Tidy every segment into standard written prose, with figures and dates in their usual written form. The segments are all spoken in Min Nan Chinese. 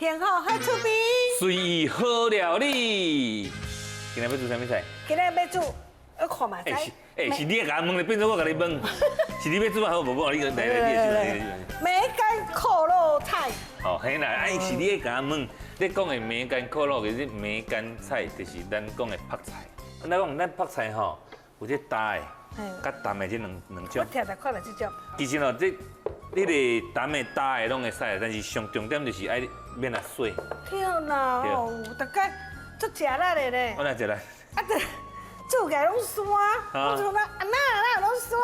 幸福好趣味。随意好料理。今仔欲煮啥物菜？今仔欲煮，我看嘛知。欸，是欸，是你共我問，變做我共你問。是你欲煮好無？無，你來來，你來煮，來。梅乾扣肉菜。哦，嘿啦，啊，是你共我問，你講的梅乾扣肉，其實梅乾菜就是咱講的泡菜。咱講咱泡菜吼，有這焦的，佮澹的這兩種。我聽著看著這種。其實吼，這彼個澹的、焦的攏會使，但是上重點就是愛免來洗。對啦，哦，逐家足食力的咧。我來食力。啊，對，煮起來攏沙，我就講啊，哪哪攏沙。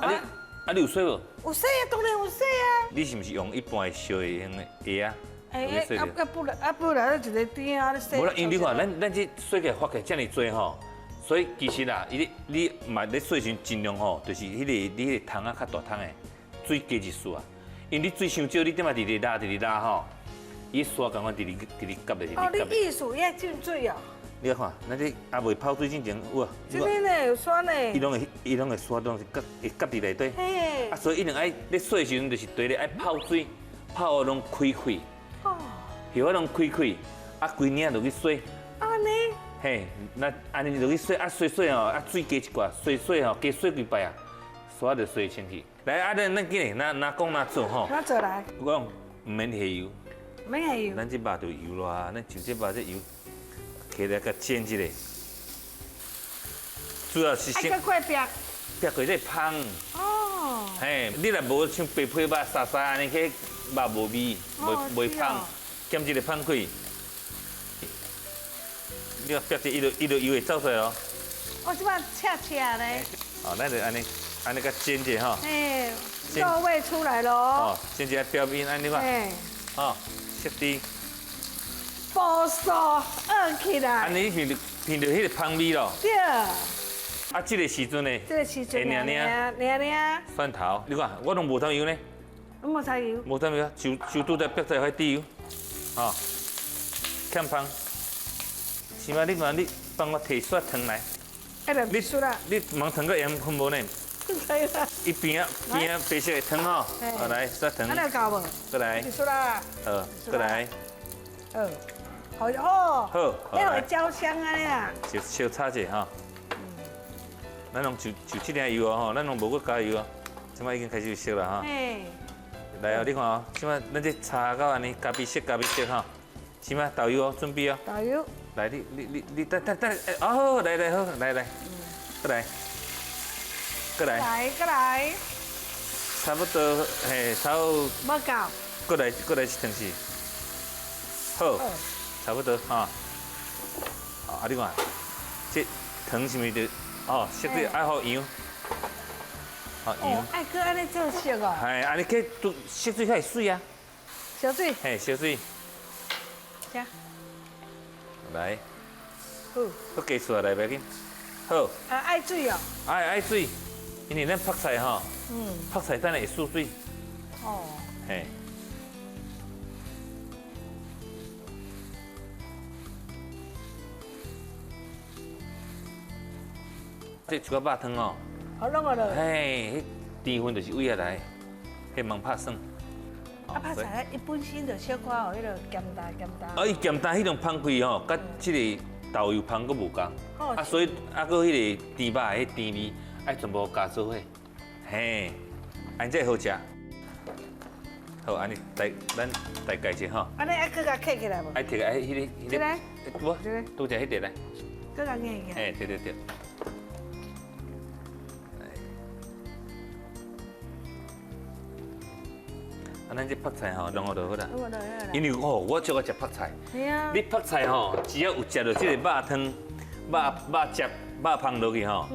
啊你啊你有洗無？有洗啊，當然有洗啊。你是毋是用一般的燒的彼个鞋仔？欸，啊啊不來啊不來，一個鼎仔咧洗。無啦，因為你看，咱這洗起來發起來遮爾濟吼，所以其實啦，伊你嘛咧洗時盡量吼，就是彼個你彼個桶仔較大桶的，水加一絲啊。因為你水傷少，你點仔直直拉直直拉吼，伊沙仝款直直直直夾咧，直直夾。哦，你意思伊愛浸水哦？你看，咱這猶未泡水之前有啊。這個呢有沙呢。伊攏會沙攏是夾會夾佇內底。嘿。啊，所以一定愛咧洗的時陣，就是第一愛泡水，泡予攏開開。哦。葉仔攏開開，啊，規領落去洗。按呢？嘿，那按呢落去洗，啊洗洗吼，啊水加一寡，洗洗吼，加洗幾擺啊，沙就洗清氣。來，啊，咱咱緊來，若講若做吼。若做來。我講毋免下油。免下油。咱這肉就油啦，咱就這肉這油，起來共煎一下。主要是先。愛閣過煸。煸過這芳。哦。嘿，你若無像白皮肉沙沙按呢，彼肉無味，袂芳，兼一个芳氣。你看煸者，伊就油會走出來哦。哦，這擺赤赤咧。哦，咱就按呢，按呢共煎者吼。嘿，肉味出來咯。哦，煎一下表面按呢看。嘿。哦，色滴。步數僫起來。按呢你聞著聞著彼个芳味咯。對。啊，這个時陣呢？這个時陣。爾爾爾爾。蒜頭，你看我攏無摻油呢。攏無摻油。無摻油啊，就拄才煸菜彼滴油，吼，欠芳。是嗎？你看你幫我提雪糖來。哎，你你網糖佮鹽分無呢？對啦。伊邊仔邊仔白色的糖吼，好來雪糖。按呢夠無？過來。雪啦。好，過來。好，好哦。好，彼會焦香按呢啦。就小炒者吼。咱攏就這領油哦吼，咱攏無閣加油哦。這擺已經開始有色啦吼。來哦，你看哦，這擺咱這炒到按呢，咖啡色咖啡色吼。這擺豆油哦，準備哦。豆油。來，你你你你等等等，哦，來來好，來來，過來，過來，來過來，差不多，嘿，差不多。無夠。過來過來一湯匙，好，差不多哈。啊，你看，這糖是毋是就哦，色得愛予油，好油。愛閣按呢做色哦。嘿，按呢去煮色水才會媠啊。燒水。嘿，燒水。遮。來，好，閣加出來，來，欲緊，好。啊，愛水哦。愛愛水，因為咱泡菜吼，泡菜等下會縮水。哦。嘿。這一寡肉湯哦。好攏予落。嘿，彼甜分就是為遐來，彼糜拍耍。啊，泡菜伊本身就小可有彼个鹹淡鹹淡。啊，伊鹹淡彼種芳氣吼，佮這个豆油芳閣無仝。啊，所以啊，閣彼个甜肉的彼甜味，愛全部加做伙，嘿，按呢才會好食。好，按呢大咱大概者吼。按呢愛閣共揢起來無？愛摕來，彼个彼个。無，拄才彼个來。閣共揢起來。嘿，對對對。啊，咱這泡菜吼，攏予就好啦。因為哦，我足愛食泡菜。你泡菜吼，只要有食著這个肉湯、肉肉汁、肉芳落去吼，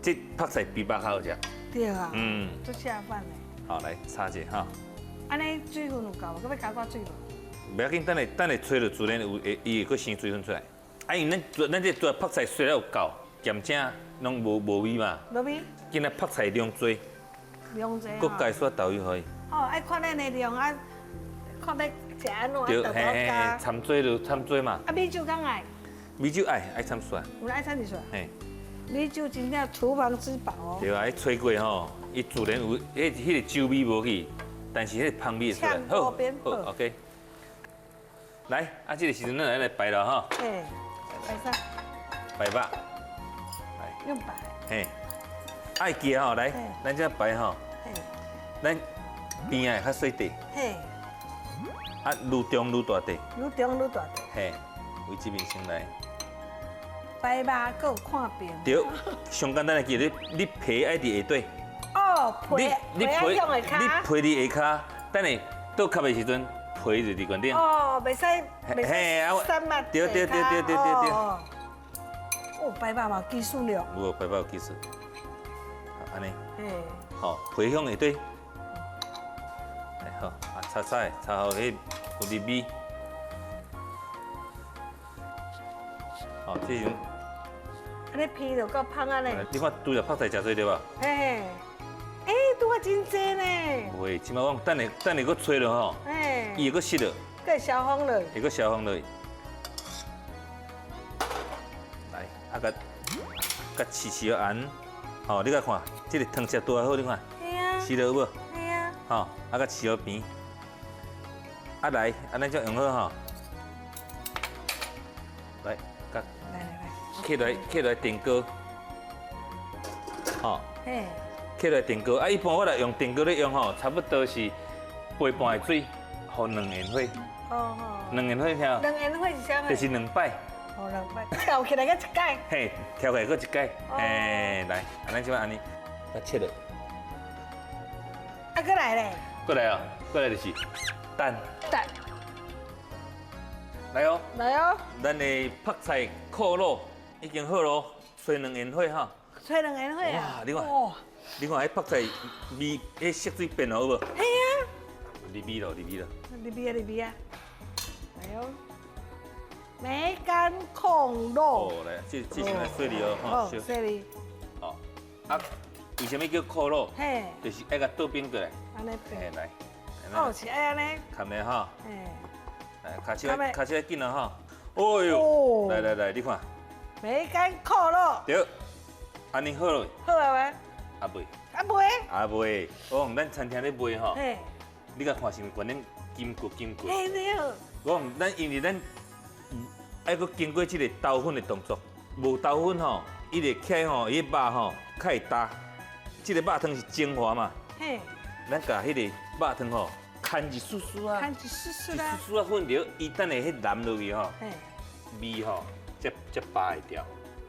這泡菜比肉較好食。對啊。足下飯的。好，來炒者哈。按呢水分有夠無？閣欲加寡水無？袂要緊，等下等下吹著自然有會，伊會閣生水分出來。啊，因為咱咱這做泡菜洗了有夠，鹹正攏無味嘛。無味。今仔泡菜量濟。量濟。閣加撮豆油予伊。哦，愛看咱的量啊，看欲食按怎，對，嘿嘿，摻水就摻水嘛。啊，米酒敢愛？米酒愛，愛摻蒜。有愛摻一撮。嘿。米酒真正廚房之寶哦。對啊，彼炊過吼，伊自然有彼彼个酒味無去，但是彼个芳味會出來。好，好，OK。來，啊，這個時陣咱來來排啦吼。嘿，排啥？排肉。用排。嘿，愛記吼，來，咱這排吼，咱邊仔較細塊。嘿。啊，愈中愈大塊。愈中愈大塊。嘿，位這邊先來。排肉閣有看病。對，上簡單的記你，你皮愛佇下底。哦，皮，你皮你皮佇下跤，等下倒吸的時陣，皮就佇懸頂。哦，袂使，袂使散嘛。對對對對對對對。哦，排肉嘛有技術了。有，排肉有技術。按呢。嘿。好，皮向下底。來好，啊，炒菜，炒好彼有入味。好，這種。按呢皮就夠芳按呢。你看拄著泡菜誠濟對無？嘿。欸，拄仔真濟呢。有的，這擺我等下等下閣吹落吼，伊會閣濕落，閣會消風落，會閣消風落。來，啊，共共試試按，吼，你共看，這個湯汁拄仔好，你看，試落有無？嘿啊。吼，啊，共試好甜。啊來，按呢才用好吼。來，共，來來來，起來起來電鍋，吼。嘿。起來電鍋，啊，一般我來用電鍋咧用吼，差不多是杯半的水，予兩緣火。哦哦。兩緣火聽。兩緣火是啥物？就是兩擺。哦，兩擺，跳起來閣一擺。嘿，跳起來閣一擺。嘿，來，啊，咱這擺按呢，來切落。啊，閣來咧。閣來哦，閣來就是蛋。蛋。來哦。來哦。咱的泡菜扣肉已經好咯，吹兩緣火哈。吹兩緣火啊！哇，你看。你看，彼泡菜味，彼色水變了有無？嘿啊！入味咯，入味咯。入味啊，入味啊！來哦，梅乾控肉。哦，來，這這先來洗哩哦，吼，洗哩。哦，啊，為啥物叫扣肉？嘿，就是愛共倒反過來。按呢嘿，來。哦，是愛按呢。含咧哈。嘿。來，跤手，跤手緊了哈。哦喲，來來來，你看。梅乾扣肉。對，按呢好囉。好啊無？啊未，啊未，啊未，我講咱餐廳咧賣吼，你共看是毋是懸咧金骨金骨？嘿對。我講咱因為咱愛閣經過這個兜粉的動作，無兜粉吼，伊會起來吼，伊的肉吼較會焦。這個肉湯是精華嘛，嘿，咱共彼個肉湯吼，牽一絲絲啊，牽一絲絲啊，一絲絲啊粉著，伊等下彼淋落去吼，味吼才才扒會掉，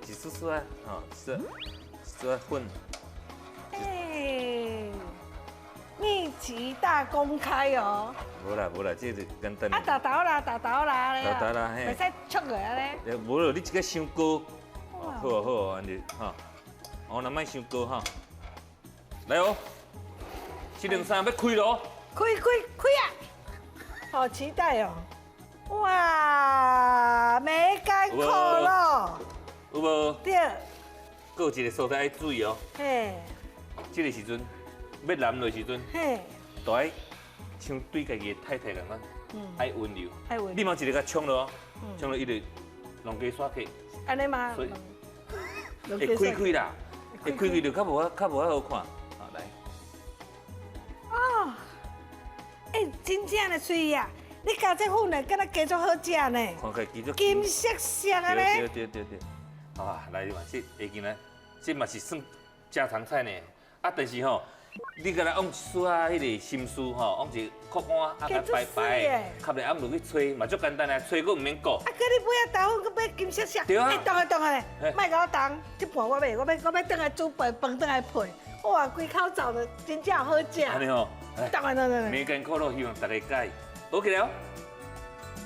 一絲絲啊，吼，一絲絲啊粉。欸，秘籍大公開哦！無啦無啦，這個簡單。啊，豆豆啦，豆豆啦，豆豆啦，嘿，袂使戳落按呢。無啦，你這個傷高，好啊好啊，按呢哈，哦，那莫傷高哈。來哦，這兩三欲開囉。開開開啊！好期待哦！哇，梅乾扣肉，有無？對。閣有一個所在愛注意哦。嘿。這個時陣欲淋落時陣，就愛像對家己的太太仝款，愛溫柔。愛溫柔。你嘛一个共衝落，衝落伊就攏加煞去。按呢嗎？所以會開開啦，會開開就較無較無遐好看。好來。哦，欸，真正的媠啊！你加這粉呢，敢若加足好食呢。看起來其實金色色按呢。對對對對。啊，來你嘛，這下見來，這嘛是算家常菜呢。啊，但是吼，你敢若用一絲仔彼个心思吼，用一个曲碗啊，共排排，吸咧暗落去吹，嘛足簡單啊，吹閣毋免顧。啊，閣你買啊豆粉，閣買金色色。對啊。欸，動啊動啊咧，莫共我動，這盤我欲，我欲我欲轉來煮飯，飯轉來配。哇，規口罩的真正好食。按呢吼，動啊動啊動。梅乾扣肉，希望大家喜歡。OK 了。